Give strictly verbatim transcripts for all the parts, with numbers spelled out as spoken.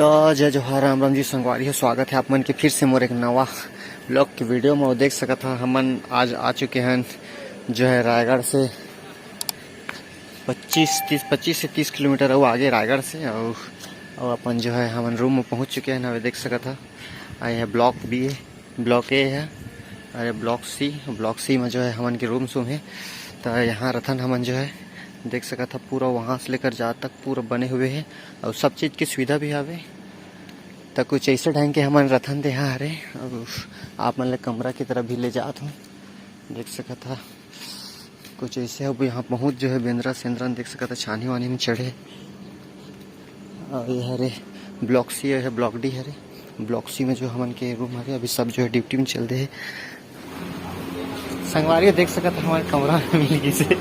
तो जय जोहार, राम राम जी संगवारी हो, स्वागत है आप मन के फिर से मोर एक नवा vlog के video में। और देख सकत हा, हमन आज आ चुके हैं जो है रायगढ़ से पच्चीस तीस, पच्चीस से तीस किलोमीटर अउ आगे रायगढ़ से। और, और अपन जो है हमन रूम में पहुंच चुके हैं। अभी देख सकत हा, आ ये ब्लॉक बी है, ब्लॉक ए है। अरे ब्लॉक सी, ब्लॉक सी में जो है हमन के रूम सूम है। तो यहाँ रथन हमन जो है देख सकत हा, पूरा वहाँ से लेकर जहाँ तक पूरा बने हुए है और सब चीज़ की सुविधा भी हवे। तो कुछ ऐसे ढंग के हमन रथन ते यहाँ हरे। अब आप मन ला कमरा की तरफ भी ले जात हूँ, देख सकत हा। कुछ ऐसे अब यहाँ बहुत जो है बेंदरा सेंदरा देख सकत हा, छानी वानी में चढ़े। और ये हरे ब्लॉक सी है, ब्लॉक डी हरे। ब्लॉक सी में जो हमन के रूम हरे, अभी सब जो है ड्यूटी में चल दे है। संगवारी देख सकत हा, हमारे कमरा में मिल गई से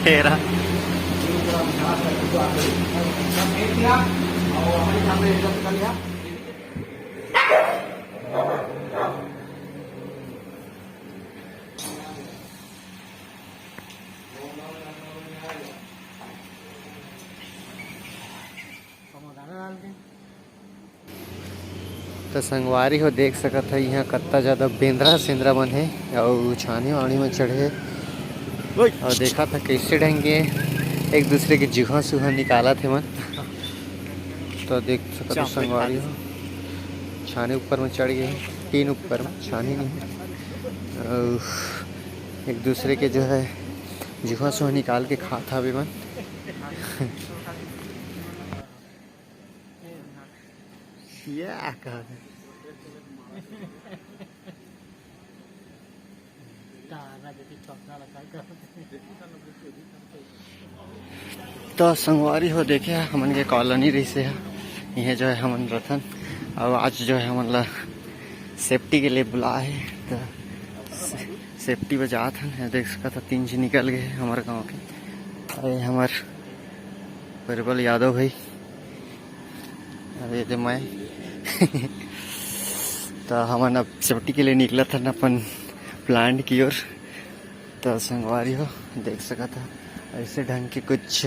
हेरा। तो संगवारी हो देख सकत हा, यहाँ कत्ता ज्यादा बेंदरा सेंदरा मन है और छानी वानी में चढ़े हे। और देखा था कैसे ढंग के एक दूसरे के जुहा सुहा निकालत हे मन। तो देख सकत हा संगवारी हो, छानी ऊपर में चढ़ गए, टीन ऊपर में, छानी नहीं। और एक दूसरे के जो है जुहा सुहा निकाल के खात हवे मन। या कहा। तो संगवारी हो देखे, हमन के कॉलोनी रहिसे हे, इहे जो है हमन रथन। अब आज जो है हमन ला सेफ्टी के लिए बुला हे, तो से-, सेफ्टी बर जात हन। ये देख सकत हा, तीन झी निकल गए हे हमर गाँव के। अरे हमर परिमल यादव भाई, अरे ये दे मैं तो हमन अब सेफ्टी के लिए निकलत हन अपन प्लांट की ओर। तो संगवारी हो देख सकत हा, ऐसे ढंग के कुछ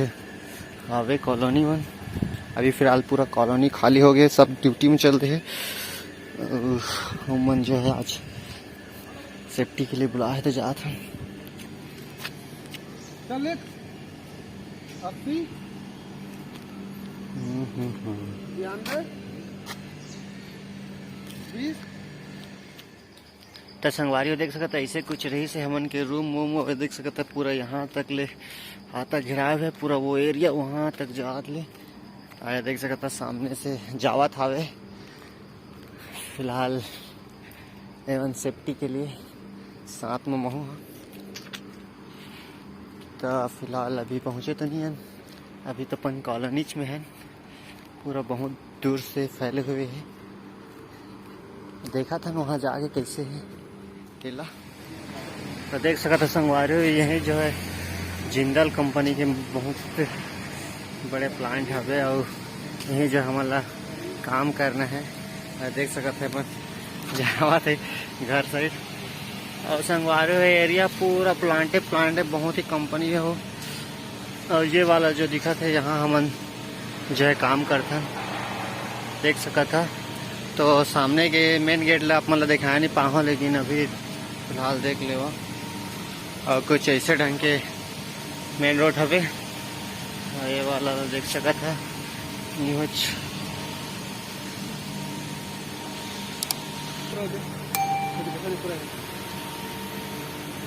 हवे कॉलोनी मन। अभी फिलहाल पूरा कॉलोनी खाली हो गए, सब ड्यूटी में चल दे हे। अउ हमन जो है आज सेफ्टी के लिए बुला हे तो जात हन। चल एक अस्सी, हम्म, हम्म, हम्म। बयानबे, बीस। त संगवारी हो देख सकत हा, ऐसे कुछ रहिसे हमन के रूम वूम, और देख सकत हा पूरा यहाँ तक ले हाता घेराव है, पूरा वो एरिया वहाँ तक जात ले। आया देख सकत हा सामने से जावत हावे। फिलहाल एवन सेफ्टी के लिए साथ में महू हा। त फिलहाल अभी पहुँचे तो नहीं हन, अभी तो अपन कॉलोनीच में हन। पूरा बहुत दूर से फैले हुए है। देखा था वहाँ जाके कैसे है केला। तो देख सकत हा संगवारी हो, यही जो है जिंदल कंपनी के बहुत बड़े प्लांट हवे और यही जो हमन ला काम करना है। और देख सकत हा अपन जावत हे घर साइड। और संगवारी हो एरिया पूरा प्लांटे प्लांट है, बहुत ही कंपनी है वो। और ये वाला जो दिखत हे यहाँ हमन जो है काम करथन, देख सकत हा। तो सामने के मेन गेट ला आप मन ला दिखाया नहीं पाहूँ, लेकिन अभी फिलहाल देख लेवा। और कुछ ऐसे ढंग के मेन रोड हवे। और ये वाला देख सकत हा, ये कुछ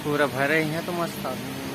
पूरा भरे ही है तो मस्त आदमी।